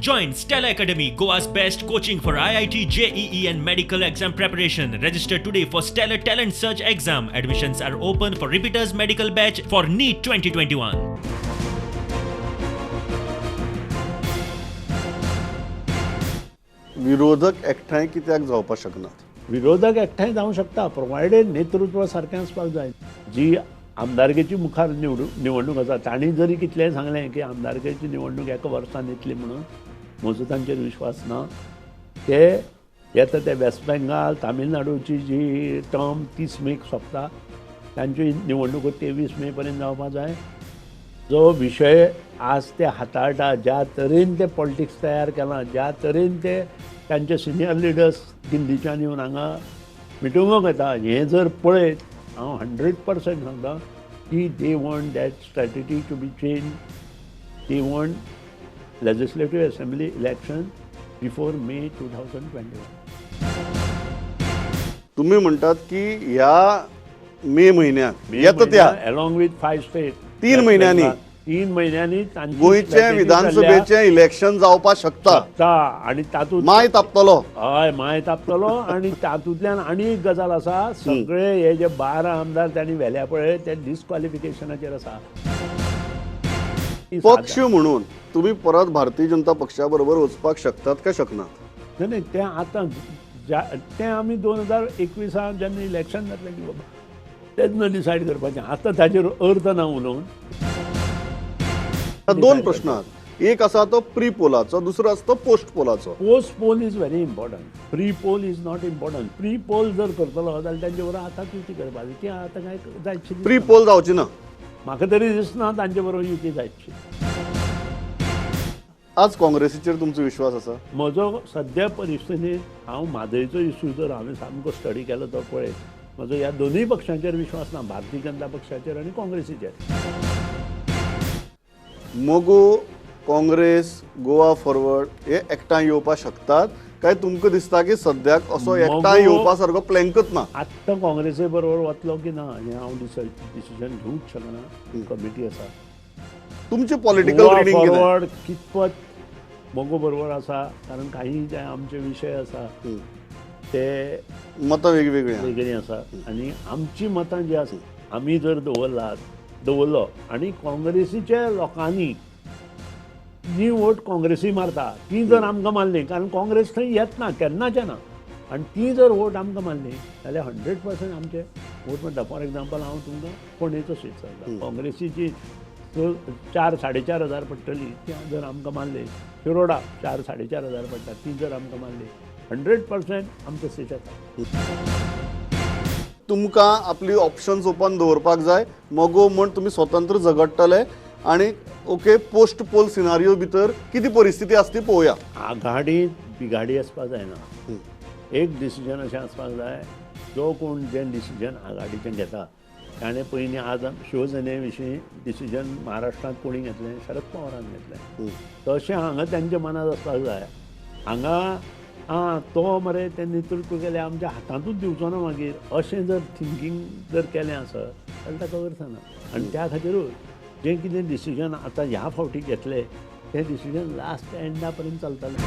Join Stella Academy, Goa's best coaching for IIT, JEE, and medical exam preparation. Register today for Stellar Talent Search exam. Admissions are open for repeaters medical batch for NEET 2021. विरोधक एकठांय कित्याक जावपाक शकनात? विरोधक एकठांय जावंक शकता, provided नेतृत्व सारकें आसपाक जाय. जी आमदारकेची मुखार निवडणूक आसा, तांणी जरी कितलेंय सांगलें की आमदारकेची निवडणूक एका वर्सान येतली म्हणून, म्हजो तांचेर विश्वास ना. ते येता ते वेस्ट बेंगाल, तामिळनाडूची जी टर्म 30 मेक सोंपता, तांच्यो निवडणुको 23 मे पर्यंत जावपाक जाय. जो विशय आज ते हाताळटा, ज्या तरेन ते पॉलिटिक्स तयार केलां, ज्या तरेन ते तांचे सिनियर लिडर्स दिल्लीच्यान येवन हांगा मिटिंगो घेता, हें जर पळयत हांव 100% सांगता की they want that strategy to be change. They want legislative assembly election before May 2021. तुम्ही म्हणटात की ह्या मे म्हयन्यात येता त्या अलॉंग विथ 5 स्टेट 3 म्हयन्यांनी. 3 म्हयन्यांनी तांची गोंयचें strategy विधानसभेचें इलेक्शन जावपाक शकता. शकता आनी तातूंत माय तापतलो. हय, माय तापतलो. आनी तातूंतल्यान आनी एक गजाल आसा, सगळे हे जे 12 आमदार तांणी व्हेल्या पळय, ते डिस्क्वॉलिफिकेशनाचेर आसा. पक्ष म्हणून तुम्ही परत भारतीय जनता पक्षा बरोबर वचपाक शकतात काय शकनात? नाही नाही, ते आतां ते आमी 2021 जेन्ना इलेक्शन जातलें की बाबा तेन्ना डिसायड करपाचें. आतां ताचेर अर्थ ना उलोवन. दोन प्रश्न आहात, एक आसा तो प्री पोलाचो, दुसरो आसा तो post पोलाचो. Post poll is very important, pre poll is not important. Pre poll जर करतलो जाल्यार तांचे बरोबर आतांच युती करपाची, ती आतां काय जायची. प्री पोल जावची ना. म्हाका तरी दिसना तांचे बरोबर युती जायची. आज काँग्रेसीचेर तुमचो विश्वास आसा? म्हजो सद्या परिस्थितींत हांव म्हादयचो इश्यू जर हांवें सामको स्टडी केलो तो पळयत, म्हजो ह्या दोनूय पक्षांचेर विश्वास ना, भारतीय जनता पक्षाचेर आनी काँग्रेसीचेर. मगो, काँग्रेस, गोवा फॉरवर्ड हे एकठांय येवपाक शकतात काय तुमकां दिसता की सद्याक असो एकठांय येवपा सारको प्लॅनकच ना? आत्तां काँग्रेसी बरोबर वतलो की ना हें हांव डिसिजन घेवंक शकना, कमिटी आसा. तुमचें पॉलिटिकल रिडींग कितें? फॉरवर्ड कितपत मगो बरोबर आसा, कारण काही जे आमचे विशय आसा ते मतां वेगवेगळीं वेगळीं आसा आनी आमची मतां जी आसा आमी जर दवरलो आनी काँग्रेसीच्या लोकांनी जी वोट काँग्रेसी मारता ती जर आमकां मारली, कारण काँग्रेस थंय येतना केन्नाच येना, आनी ती जर वोट आमकां मारली जाल्यार 100% आमचे वोट मारता. फॉर एग्जाम्पल हांव तुमकां फोंडेचो सीट सांगता, काँग्रेसीची 4 4.5 हजार पडटली, ती जर आमकां मारली, शिरोडा 4 4.5 हजार पडटा, ती जर आमकां मारली 100% आमचें सीट येता. तुमकां आपली ऑप्शन्स ओपन दवरपाक जाय. मगो म्हण तुमी स्वतंत्र झगडटले आनी ओके पोस्ट पोल सिनारियो भितर कितें परिस्थिती आसता ती पळोवया. आघाडी बिघाडी आसपाक जायना, एक डिसिजन अशें आसपाक जाय, जो कोण जें डिसिजन आघाडीचें घेता ताणें पयलीं आज शिवसेने विशीं डिसिजन महाराष्ट्रांत कोणी घेतलें, शरद पवारान घेतलें, तशें हांगा तांच्या मनांत आसपाक जाय. हांगा आं तो मरे तें नेतृत्व केलें आमच्या हातांतूच दिवचो ना मागीर, अशें जर थिंकींग जर केलें आसत जाल्यार ताका अर्थ ना. आनी त्या खातीरूच जें कितें डिसिजन आतां ह्या फावटी घेतलें तें डिसिजन लास्ट एंडा पर्यंत चलतलें.